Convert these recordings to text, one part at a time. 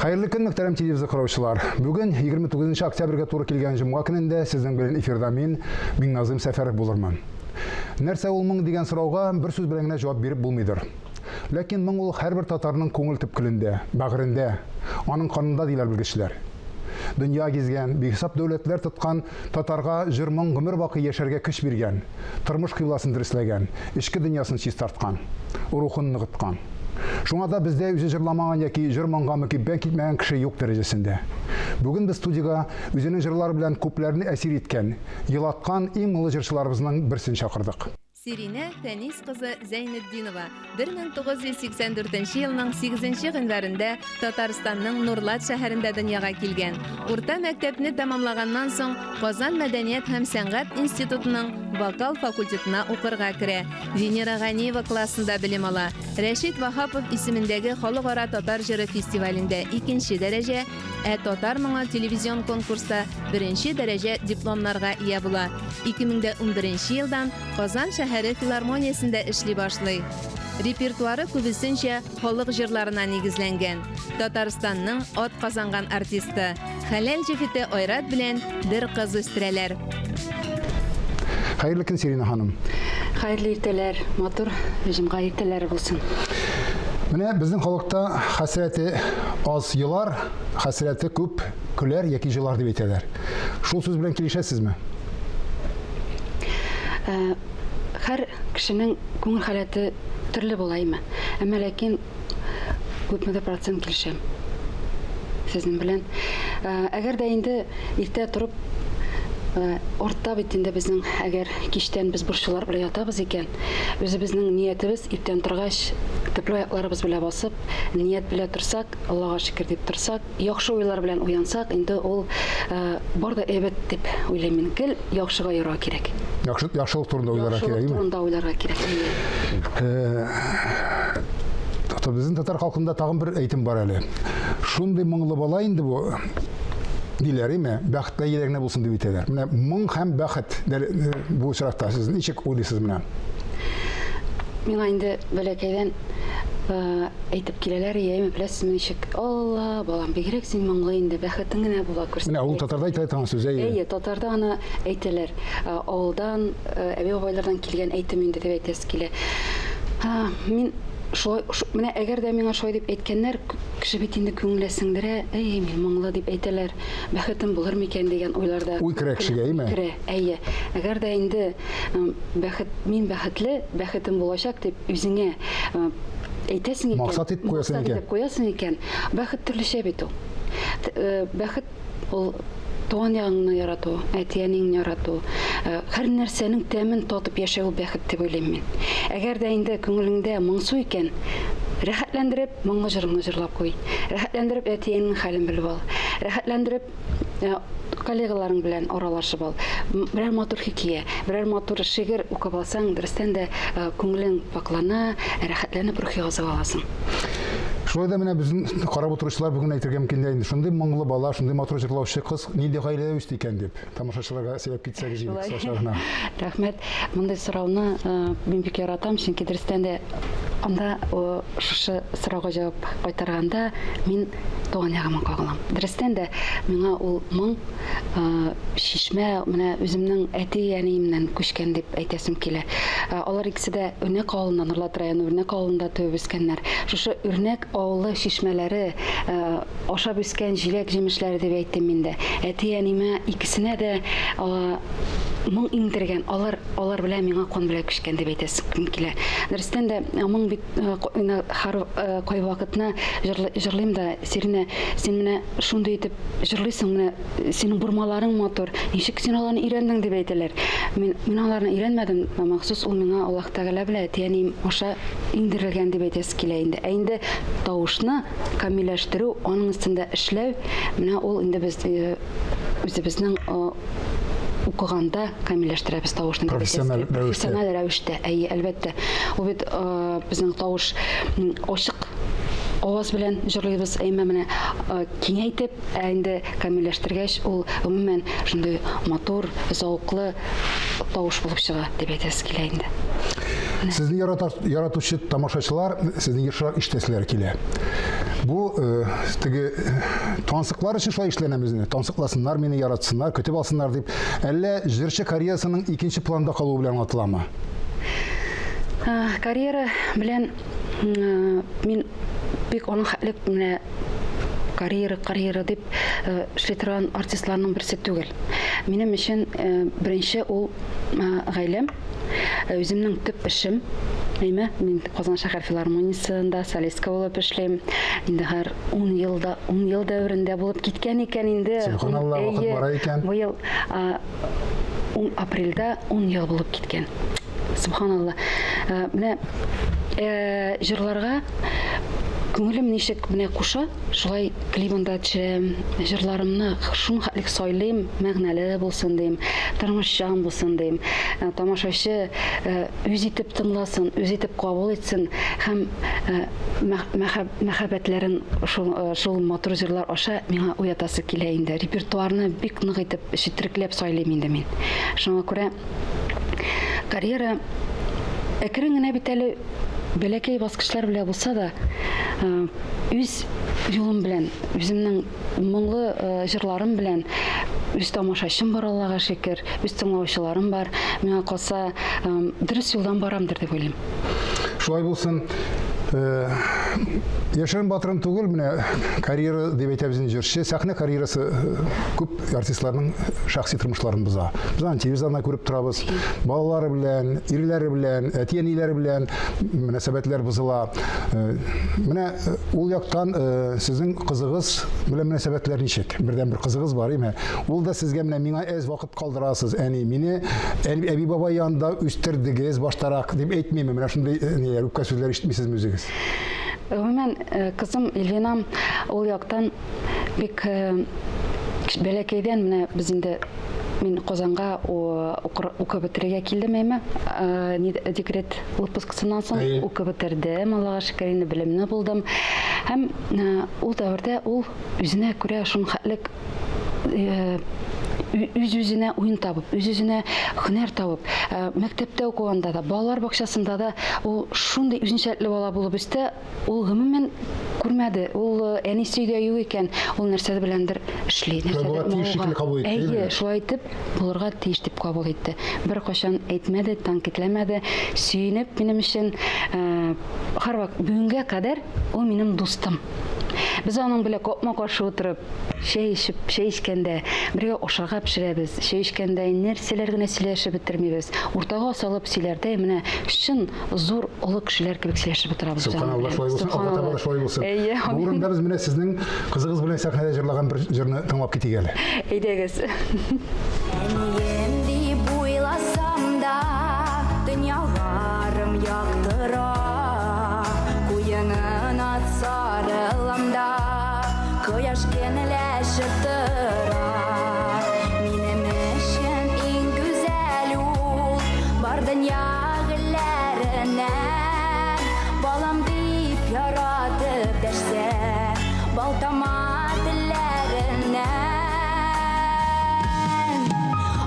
Хәерле көн, мөхтәрәм телевизор караучылар. Бүген 29 октябрьгә туры килгән җомга көнендә сезнең белән эфирда мин, Миңназым Сәфәров булырмын. Нәрсә ул моң дигән сорауга бер сүз белән генә җавап биреп булмыйдыр. Ләкин моң ул һәрбер татарның күңел төпкелендә, бәгырендә, аның канында диләр белгечләр. Дөнья гизгән, бихисап дәүләтләр тоткан татарга җыр-моң гомер бакый яшәргә көч биргән, тормыш кыйбласын дөресләгән, эчке дөньясын чистарткан, рухын ныгыткан. Шуңа да бездә үзе җырламаган яки җыр-моңга мөкиббән китмәгән кеше юк дәрәҗәсендә. Бүген без студиягә үзенең җырлары белән күпләрне әсир иткән, елаткан иң моңлы җырчыларыбызның берсен чакырдык. Сиринә Фәнис кызы Зәйнетдинова 1984 елның 8 гыйнварында Татарстанның Нурлат шәһәрендә дөньяга килгән. Урта мәктәпне тәмамлаганнан соң Казан мәдәният һәм сәнгать институтының вокал факультетына укырга керә. Венера Ганиева классында белем ала. Рәшит Ваһапов исемендәге халыкара татар җыры фестивалендә икенче дәрәҗә, ә Татар моңы телевизион конкурста беренче дәрәҗә дипломнарга ия була. 2011 елдан Казан шәһәре филармониясендә эшли башлый. Репертуары күбесенчә халык җырларына нигезләнгән. Татарстанның атказанган артисты, хәләл җефете Айрат белән бер кыз үстерәләр. Хәерле көн, Сирина ханым. Хәерле иртәләр, матур җомга иртәләре булсын. Менә безнең халыкта хәсрәте аз елар, хәсрәте күп көләр яки җылар дип әйтәләр. Шул сүз белән килешәсезме? Ә, һәр кешенең күңел халәте төрле була име. Әмма ләкин күпмедер процент килешәм сезнең белән. Ә, әгәр дә инде иртә торып ә, артта бит инде безнең әгәр кичтән без борчулар белән ятабыз икән, үзебезнең ниятебез иртән торгач төпле аякларыбыз белән басып, ният белән торсак, Аллага шөкер дип торсак, яхшы уйлар белән уянсак, инде ул э, бар да әйбәт дип уйлыйм мин. Гел яхшыга йөрергә кирәк. Яхшы, яхшылык турында уйларга кирәк, Яхшылык турында уйларга кирәк. Э, безнең татар халкында тагын бер әйтем бар әле. Шундый моңлы бала инде бу диләр, име? Бәхетле гаилә генә булсын дип әйтәләр. Менә моң һәм бәхет э, бу очракта сез ничек уйлыйсыз менә? Миңа инде бәләкәйдән әйтеп киләләр, яме, беләсезме ничек? Алла, балам, бигрәк син моңлы инде, бәхетең генә була күрсен. Менә ул татарда әйтелә торган сүз, әйе. Әйе, татарда аны әйтәләр. Авылдан, әби-бабайлардан килгән әйтем инде дип әйтәсе килә. Мин шулай, менә әгәр дә миңа шулай дип әйткәннәр, кеше бит инде күңелгә сеңдерә, әй, мин моңлы дип әйтәләр, бәхетем булыр микән дигән уйларда. Уй керә кешегә, әйеме? Керә, әйе. Әгәр дә инде бәхет, мин бәхетле, бәхетем булачак дип үзеңә әйтәсең икән, максат итеп куясың икән, итеп куясың икән, бәхет төрлечә бит ул. Бәхет ул туган ягыңны ярату, әти-әниңне ярату, һәр нәрсәнең тәмен татып яшәү бәхет дип уйлыйм мин. Әгәр дә инде күңелеңдә моңсу икән, рәхәтләндереп моңлы җырыңны җырлап куй. Рәхәтләндереп әти-әниңнең хәлен белеп ал. Рәхәтләндереп коллегаларың белән аралашып ал. Берәр матур хикәя, берәр матур шигырь укып алсаң, дөрестән дә күңелең пакьлана, рәхәтләнеп рухи азык аласың. Шулай да менә безнең карап утыручылар бүген әйтергә мөмкин дә инде, шундый моңлы бала, шундый матур җырлаучы кыз нинди гаиләдә үсте икән дип, тамашачыларга сөйләп китсәгез иде кыскача гына. Рәхмәт. Мондый сорауны мин бик яратам, чөнки дөрестән дә анда шушы сорауга җавап кайтарганда мин туган ягыма кагылам. Дөрестән дә, миңа ул моң чишмә, менә үземнең әти-әниемнән күчкән дип әйтәсем килә. Алар икесе дә Үрнәк авылында, Нурлат районы Үрнәк авылында туып үскәннәр. Шушы Үрнәк авылы чишмәләре ашап үскән җиләк-җимешләре дип әйтим мин дә. Әти-әниемә икесенә дә моң иңдергән, алар алар белән миңа кан белән күчкән дип әйтәсем килә. Дөрестән дә, моң бит Һәр кайвакытны җырлыйм да, Сиринә, син менә шундый итеп җырлыйсың, менә синең бормаларың матур, ничек син аларны өйрәндең, дип әйтәләр. Мин, мин аларны өйрәнмәдем, махсус ул миңа Аллаһ Тәгалә белән әти-әнием аша иңдерелгән дип әйтәсе килә инде. Ә инде тавышны камилләштерү, аның өстендә эшләү, менә ул инде без үзебезнең укыганда камилләштерәбез тавышны. Профессиональ рәвештә. Профессиональ рәвештә, әйе, әлбәттә. Ул бит безнең тавыш ачык аваз белән җырлыйбыз, әмма менә киңәйтеп, ә инде камилләштергәч, ул гомумән шундый матур, зәвыклы тавыш булып чыга дип әйтәсе килә инде. Сезне яратучы тамашачылар сезне ешрак ишетәселәре килә. Бу теге тансыклар өчен шулай эшләнәме үзенә? Тансыкласыннар мине, яратсыннар, көтеп алсыннар дип. Әллә җырчы карьерасының икенче планда калуы белән аңлатыламы? Карьера белән мин бик аның хәтле менә карьера, карьера дип эшли торган артистларның берсе түгел. Минем өчен беренче ул гаиләм, үземнең төп эшем. Әйме, мин Казан шәһәр филармониясендә солистка булып эшлим. Инде һәр 10 елда, 10 ел дәверендә булып киткән икән инде. Сөбханалла, вакыт бара икән. Быел 10 апрельдә 10 ел булып киткән. Сөбханалла. Менә җырларга күңелем ничек менә куша, шулай клибында төшерәм, җырларымны шуның хәтлек сайлыйм, мәгънәле булсын дим, тормышчан булсын дим. Тамашачы үз итеп тыңласын, үз итеп кабул итсен һәм мәхәббәтләрен шул матур җырлар аша миңа уятасы килә инде. Репертуарны бик нык итеп четерекләп сайлыйм инде мин. Шуңа күрә карьера әкрен генә бит әле бәләкәй баскычлар белән булса да, үз юлым белән, үземнең моңлы җырларым белән үз тамашачым бар, Аллага шөкер, үз тыңлаучыларым бар. Миңа калса, дөрес юлдан барамдыр дип уйлыйм. Шулай булсын. Яшерен батырын түгел, менә карьера дип әйтәбез инде җырчы, сәхнә карьерасы күп артистларның шәхси тормышларын боза. Без аны телевизордан күреп торабыз. Балалары белән, ирләре белән, әти-әниләре белән мөнәсәбәтләр бозыла. Менә ул яктан сезнең кызыгыз белән мөнәсәбәтләр ничек? Бердән бер кызыгыз бар, име? Ул да сезгә менә миңа әз вакыт калдырасыз, әни, мине әби-бабай янында үстердегез баштарак дип әйтмиме? Менә шундый ниләр, үпкә сүзләр ишетмисезме үзегез? Гомумән, кызым Эльвинам ул яктан бик бәләкәйдән менә без инде мин Казанга укып бетерергә килдем, әйме, декрет отпускысыннан соң укып бетердем, Аллага шөкер, инде белемле булдым. Һәм ул дәвердә ул үзенә күрә шуның хәтлек үз-үзенә уен табып, үз-үзенә һөнәр табып, мәктәптә укыганда да, балалар бакчасында да ул шундый үзенчәлекле бала булып үсте, ул гомумән күрмәде, ул әнисе өйдә юк икән, ул нәрсә беләндер эшли, Шулай булырга тиеш шикелле кабул итте, Әйе, шулай итеп булырга тиеш дип кабул итте. Беркайчан әйтмәде, тәнкыйтьләмәде, сөенеп минем өчен, һәрвакыт бүгенгә кадәр ул минем дустым. Без аның белән капма-каршы утырып, чәй эчеп, чәй эчкәндә бергә ашарга пешерәбез, чәй эчкәндә нәрсәләр генә сөйләшеп бетермибез. Уртага салып сөйләрдәй менә чын зур олы кешеләр кебек сөйләшеп утырабыз. Субханалла, шулай булсын, Алла таба да шулай булсын. Әйе, Бу урында без менә сезнең кызыгыз белән сәхнәдә җырлаган бер җырны тыңлап китик әле. Әйдәгез. Әнием дип уйласам да, дөньяларым яктыра. Куенына сарылам да, кояш кенеләшеп тора. Минем өчен иң гүзәл ул, бар дөнья гөлләреннән. Балам дип яратып дәшсә, балтама телләреннән.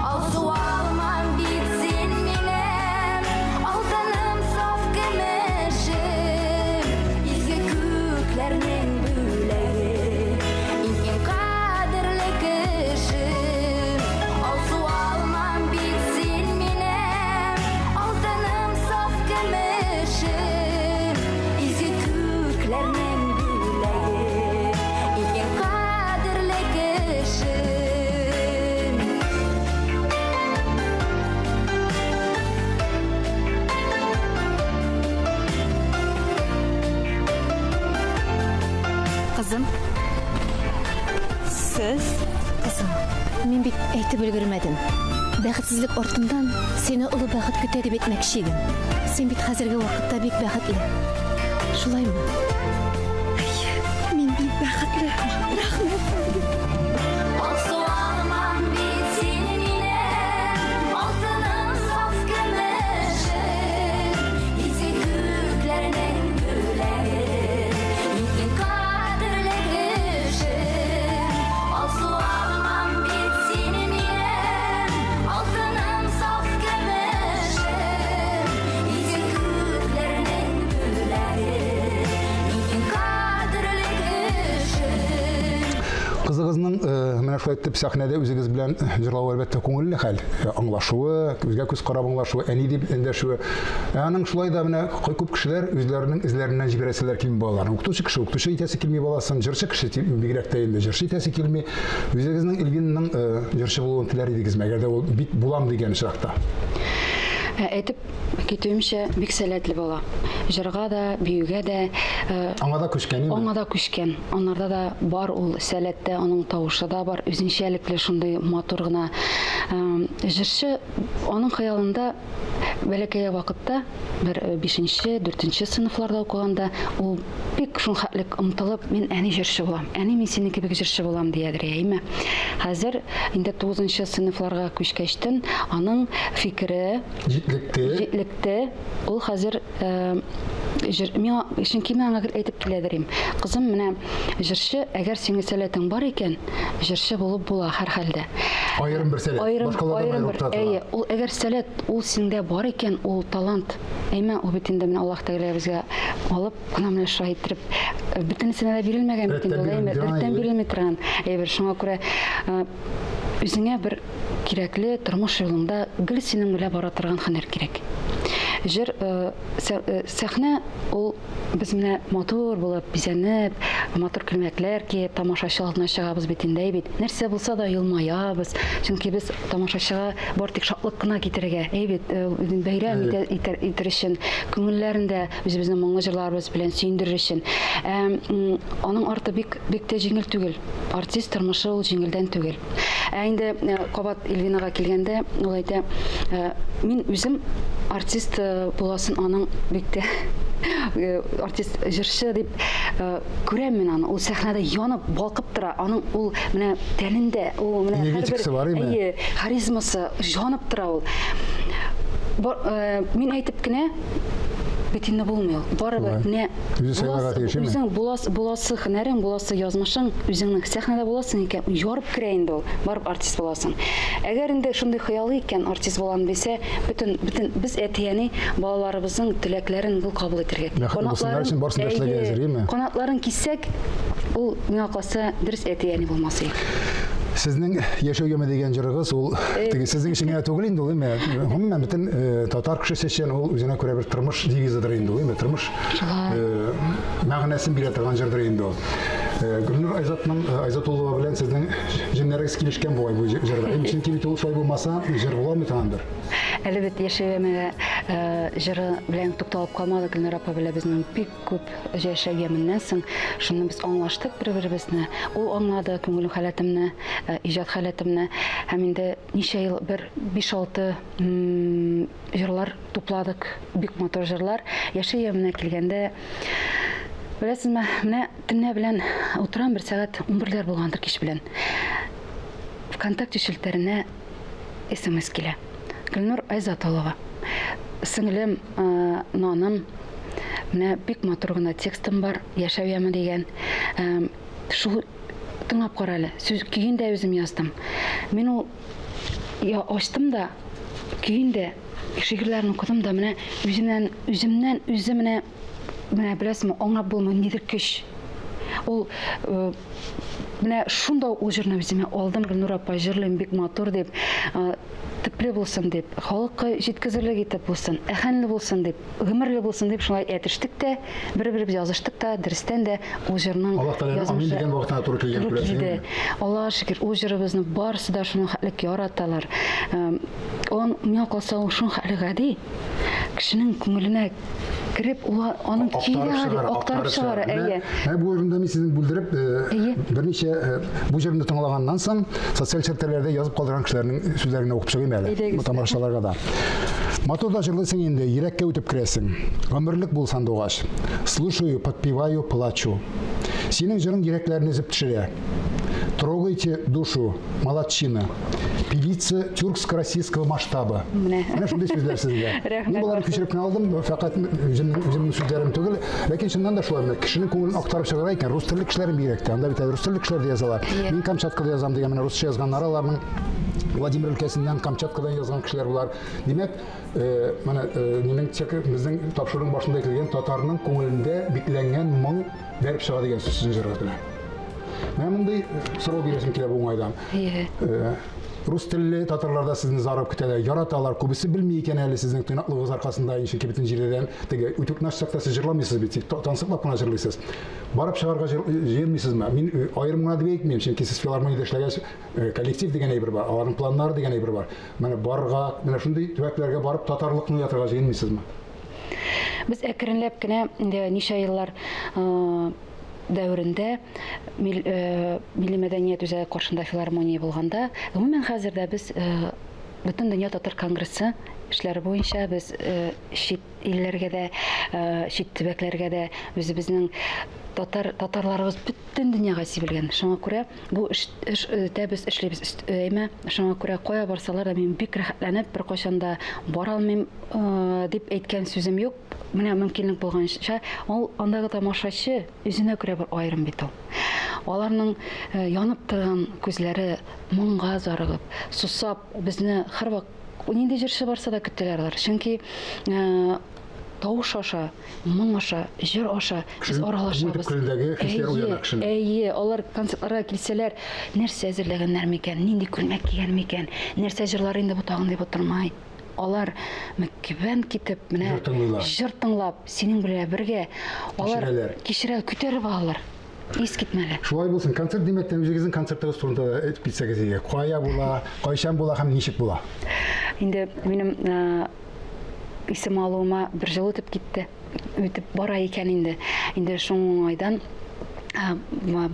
Алсу алмам бит син минем, алтыным саф көмешем, изге күкләрнең бүләге, иң кадерле кешем. Алсу алмам бит син минем, алтыным саф көмешем, изге күкләрнең бүләге, иң кадерле кешем. Кызым. Сез? Кызым, мин бит әйтеп өлгермәдем. Бәхетсезлек артыннан сине олы бәхет көтә дип әйтмәкче идем. Син бит хәзерге вакытта бик бәхетле. Шулаймы? Әйе, мин бик бәхетле. Рәхмәт сезгә. Алсу алмам бит син минем, алтыным саф көмешем, изге күкләрнең бүләге, иң кадерле кешем. Алсу алмам бит син минем, алтыным саф көмешем, изге күкләрнең бүләге, иң кадерле Кызыгызның э, менә шулай итеп сәхнәдә үзегез белән җырлавы әлбәттә күңелле хәл. Э, аңлашуы, күзгә күз карап аңлашуы, әни дип эндәшүе. Ә аның шулай да менә күп кешеләр үзләренең эзләреннән җибәрәселәр килми балаларын. Укытучы кеше укытучы итәсе килми баласын, җырчы кеше бигрәк тә инде җырчы итәсе килми. Үзегезнең Эльвинаның э, җырчы булуын теләр идегезме, әгәр дә ул бик булам дигән очракта? Ә, әйтеп китүемчә, бик сәләтле бала. Җырга да, биюгә дә. Э, Аңа да күчкән инде. Аңа да күчкән. Анарда да бар ул сәләт тә, аның тавышы да бар, үзенчәлекле шундый матур гына. Э, җырчы аның хыялында бәләкәй вакытта, бер бишенче, дүртенче сыйныфларда укыганда, ул бик шул хәтлек омтылып, мин әни җырчы булам, әни мин синең кебек җырчы булам диядер, әйеме? Хәзер инде тугызынчы сыйныфларга күчкәчтен аның фикере җитлекте. Җитлекте. Ул хәзер э, җыр, миңа, чөнки мин аңа гел әйтеп киләдер им. Кызым, менә җырчы, әгәр синең сәләтең бар икән, җырчы булып була һәрхәлдә. Аерым бер сәләт. Аерым, Башкалардан аерым аерылып бер. тора торган. Әйе, ул әгәр сәләт, ул синдә бар икән, ул талант. Әйме, ул бит инде менә Аллаһ Тәгалә безгә алып кына менә шулай иттереп, э, бөтенесенә дә бирелмәгән бит инде Рәттән ул, әйме, бирелми торган рәттән әйбер. бирелми торган әйбер. Шуңа күрә э, үзеңә бер кирәкле тормыш юлыңда гел синең белән бара торган һөнәр кирәк. Җыр, э, э, сәхнә ул без менә матур булып бизәнеп, матур күлмәкләр киеп тамашачы алдына чыгабыз бит инде, әй бит. Нәрсә булса да елмаябыз, чөнки без тамашачыга бар тик шатлык кына китерергә, әй бит, э, бәйрәм итә, итәр, итер өчен, күңелләрен дә үзебезнең моңлы җырларыбыз белән сөендерер өчен. Ә, аның арты бик бик тә җиңел түгел. Артист тормышы ул җиңелдән түгел. Ә инде э, кабат Эльвинага килгәндә, ул әйтә, э, мин үзем артист э, буласын аның бик тә артист җырчы дип күрәм мин аны. Ул сәхнәдә янып, балкып тора. Аның ул менә тәнендә, ул менә Энергетикасы бар име? Әйе, харизмасы янып тора ул. Мин әйтеп кенә бит инде булмый ул. Барыбер менә Үзе сайларга тиеш, әйеме? Үзең буласы, буласы һөнәрең, буласы язмышың, үзеңнең сәхнәдә буласың икән, ярып керә инде ул, барып артист буласың. Әгәр инде шундый хыялы икән, артист булам дисә, бөтен, бөтен без әти-әни балаларыбызның теләкләрен гел кабул итәргә тиеш. Бәхетле булсыннар өчен барысын да эшләргә әзер, әйеме? Канатларын киссәк, ул миңа калса дөрес әти-әни булмас иде. Сезнең Яшәү яме дигән җырыгыз ул теге сезнең өчен генә түгел инде ул, әйме? Гомумән бөтен э, татар кешесе өчен ул үзенә күрә бер тормыш девизыдыр инде ул, әйме? Тормыш э, мәгънәсен бирә торган җырдыр инде ул. Э, Гөлнур Айзатның Айзатуллова белән сезнең җеннәрегез килешкән бугай бу җырда. Әйме, чөнки бит ул шулай булмаса, җыр була алмый торгандыр. Әле бит Яшәү яме җыры белән тукталып калмады Гөлнур апа белән безнең бик күп яшәү яменнән соң шуны без аңлаштык бер-беребезне. Ул аңлады күңел халәтемне, э, иҗат халәтемне. Һәм инде ничә ел бер 5-6 җырлар тупладык, бик матур җырлар. Яшәү яменә килгәндә, беләсезме, менә төнлә белән утырам, бер сәгать 11-ләр булгандыр кич белән. ВКонтакте челтәренә СМС килә. Гөлнур Айзатулова. Сеңлем, э, наным, менә бик матур гына текстым бар, Яшәү яме дигән. Э, шул тыңлап кара әле. Сүз көен дә үзем яздым. Мин ул я ачтым да, көен дә, шигырьләрен укыдым да, менә үземнән, үземнән үзе менә, менә беләсезме, аңлап булмый, ниндидер көч. Ул э, менә шунда ул җырны үземә алдым, Гөлнур апа, җырлыйм, бик матур дип, э, төпле булсын дип, халыкка җиткезерлек итеп булсын, әһәнле булсын дип, гомерле булсын дип шулай әтештек тә, бер-беребез языштык та, дөрестән дә ул җырның Аллаһ Тәгаләнең амин дигән вакытына туры килгән туры күрәсең, килде. әйеме? Аллаһка шөкер, ул җырыбызны барысы да шуның хәтлек яраталар. Он миңа калса ул шуның хәтле гади. Кешенең күңеленә кереп, ул аның Актарып чыгара, актарып чыгара, әйе. Менә бу урында мин сезне бүлдереп, э, берничә э, бу җырны тыңлаганнан соң социаль челтәрләрдә язып калдырган кешеләрнең сүзләрен укып чыгыйм әле. Әйдәгез. Бу тамашачыларга да. Матур да җырлыйсың инде, йөрәккә үтеп керәсең. Гомерлек бул сандугач. Слушаю, подпеваю, плачу. Синең җырың йөрәкләрне өзеп төшерә. Трогайте душу, молодчина. Певица тюркско-российского масштаба. Менә. Менә шундый сүзләр сезгә. Рәхмәт Мин боларны барсын. күчереп кенә алдым, фәкать үземнең үземнең сүзләрем түгел. Ләкин чыннан да шулай, менә кешенең күңелен актарып чыгара икән, рус телле кешеләрен бигрәк тә. Анда бит әле рус телле кешеләр дә язалар. Мин Камчаткада язам дигән, менә русча язганнары аларның Владимир өлкәсеннән, Камчаткадан язган кешеләр болар. Димәк, э, менә э, минем безнең тапшыруның башында әйтелгән татарның күңелендә бикләнгән моң бәреп чыга дигән сүз сезнең җырыгыз белән. Менә мондый сорау бирәсем килә бу уңайдан. Әйе. Рус телле татарлар да сезне зарыгып көтәләр, яраталар. Күбесе белми икән әле сезнең тыйнаклыгыгыз аркасында, чөнки бөтен җирдән теге үтүкне ачсак та сез җырламыйсыз бит, тик тансыклап кына җырлыйсыз. Барып чыгарга җыенмыйсызмы? Мин аерым гына дип әйтмим, чөнки сез филармониядә эшләгәч, коллектив дигән әйбер бар, аларның планнары дигән әйбер бар. Менә барырга, менә шундый төбәкләргә барып татарлыкны уятырга җыенмыйсызмы? Без әкренләп кенә инде ничә еллар дәверендә Милли мәдәният үзәге каршында филармония булганда, гомумән хәзер дә без Бөтендөнья татар конгрессы эшләре буенча без чит илләргә дә, чит төбәкләргә дә үзебезнең татар татарларыбыз бөтен дөньяга сибелгән. Шуңа күрә бу эш эштә без эшлибез. Әмма шуңа күрә кая барсалар да мин бик рәхәтләнеп беркайчан да бара алмыйм дип әйткән сүзем юк. Менә мөмкинлек булганча, ул андагы тамашачы үзенә күрә бер аерым бит ул. Аларның э, янып торган күзләре моңга зарыгып, сусап, безне һәрвакыт нинди җырчы барса да көтәләр алар. Чөнки э, тавыш аша, моң аша, җыр аша без аралашабыз. Күңел уяна кешенең. Әйе, алар концертларга килсәләр, нәрсә әзерләгәннәр микән, нинди күлмәк кигән микән, нәрсә җырлар инде бу тагын дип утырмай. Алар мөкиббән китеп, менә Җыр тыңлыйлар. җыр тыңлап, синең белән бергә алар Кичерәләр. кичерә, күтәреп алалар. Искитмәле. Шулай булсын. Концерт димәктән үзегезнең концертыгыз турында да әйтеп китсәгез иде. Кая була, кайчан була һәм ничек була? Инде минем э, исем алуыма бер җыл үтеп китте. Үтеп бара икән инде. Инде шуның уңайдан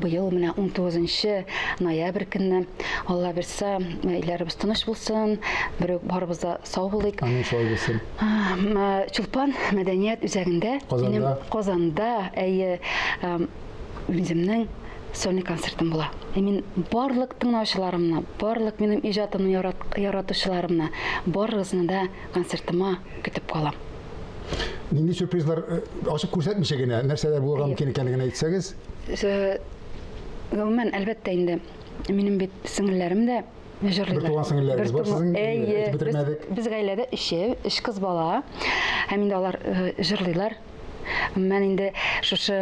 быел менә 19 ноябрь көнне Алла бирсә, илләребез тыныч булсын, берүк барыбыз да сау булыйк. Амин, шулай булсын. Чулпан мәдәният үзәгендә Казанда. минем Казанда, әйе, үземнең сольный концертым була. Ә мин барлык тыңлаучыларымны, барлык минем иҗатымны яратучыларымны, барыгызны да концертыма көтеп калам. Нинди сюрпризлар э, ачып күрсәтмичә генә, нәрсәләр булырга мөмкин икәнлеген әйтсәгез. Э, гомумән, әлбәттә инде, минем бит сеңелләрем дә җырлыйлар. Бер туган сеңелләрегез бар сезнең, Әйе, әйтеп бетермәдек. Без гаиләдә өчәү, өч кыз бала. Һәм инде алар э, җырлыйлар. Мен инде шушы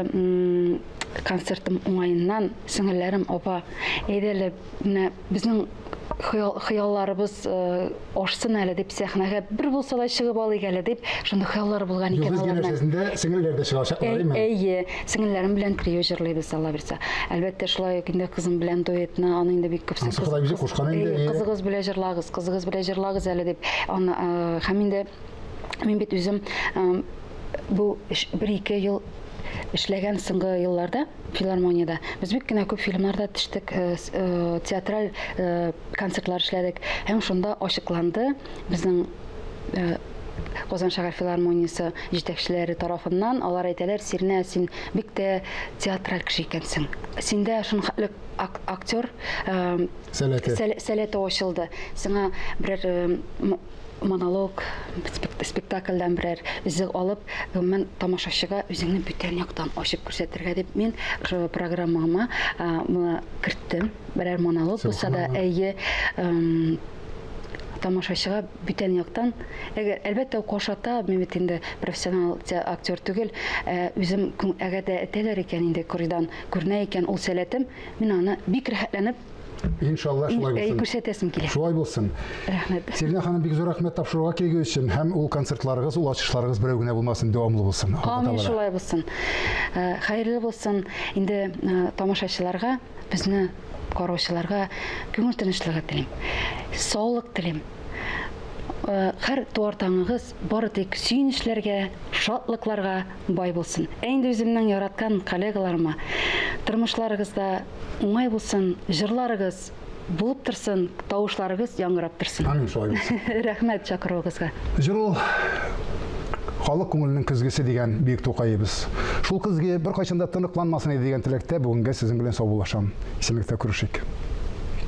концертым уңаеннан сеңелләрем, апа, әйдә әле, менә безнең хыялларыбыз э, ашсын әле дип сәхнәгә бер булса да чыгып алыйк әле дип, шундый хыяллар булган икән Йолдыз аларның. янәшәсендә сеңелләр дә чыгачаклар, әйме? Әйе, сеңелләрем белән трио җырлыйбыз, Алла бирсә. Әлбәттә, шулай ук инде кызым белән дуэтны, аны инде бик күп Анысы Ходай үзе кушкан инде, әйе. Кызыгыз белән җырлагыз, кызыгыз белән җырлагыз әле дип. Аны э, һәм инде мин бит үзем э, бу бер-ике ел эшләгән соңгы елларда филармониядә без бик кенә күп фильмнарда төштек, э, э, театраль э, концертлар эшләдек. Һәм шунда ачыкланды безнең Казан шәһәр филармониясе җитәкчеләре тарафыннан, алар әйтәләр, Сирнә, син бик тә театраль кеше икәнсең. Синдә шуның хәтле актер сәләте сәләте ачылды. Сиңа берәр монолог, спектакльдән берәр өзек алып, гомумән тамашачыга үзеңне бүтән яктан ачып күрсәтергә дип мин шул программама моны керттем. Берәр монолог булса да, әйе, тамашачыга бүтән яктан, әгәр әлбәттә кошата, мин бит инде профессионал актер түгел, үзем әгәр дә әйтәләр икән инде корыйдан күренә икән ул сәләтем, мин аны бик рәхәтләнеп Иншалла шулай булсын. Күрсәтәсем килә. Шулай булсын. Рәхмәт. Сиринә ханым, бик зур рәхмәт тапшыруга килгән өчен һәм ул концертларыгыз, ул ачышларыгыз берәү генә булмасын, дәвамлы булсын. Амин, шулай булсын. Хәерле булсын. Инде тамашачыларга, безне караучыларга күңел тынычлыгы телим. Саулык телим. Һәр туар таңыгыз бары тик сөенечләргә, шатлыкларга бай булсын. Ә инде үземнең яраткан коллегаларыма тормышларыгызда уңай булсын, җырларыгыз булып торсын, тавышларыгыз яңгырап торсын. Амин, шулай булсын. Рәхмәт чакыруыгызга. Җыр ул халык күңеленең көзгесе дигән бөек Тукаебыз. Шул көзге беркайчан да тоныкланмасын иде дигән теләктә бүгенгә сезнең белән саубуллашам. Исәнлектә күрешик.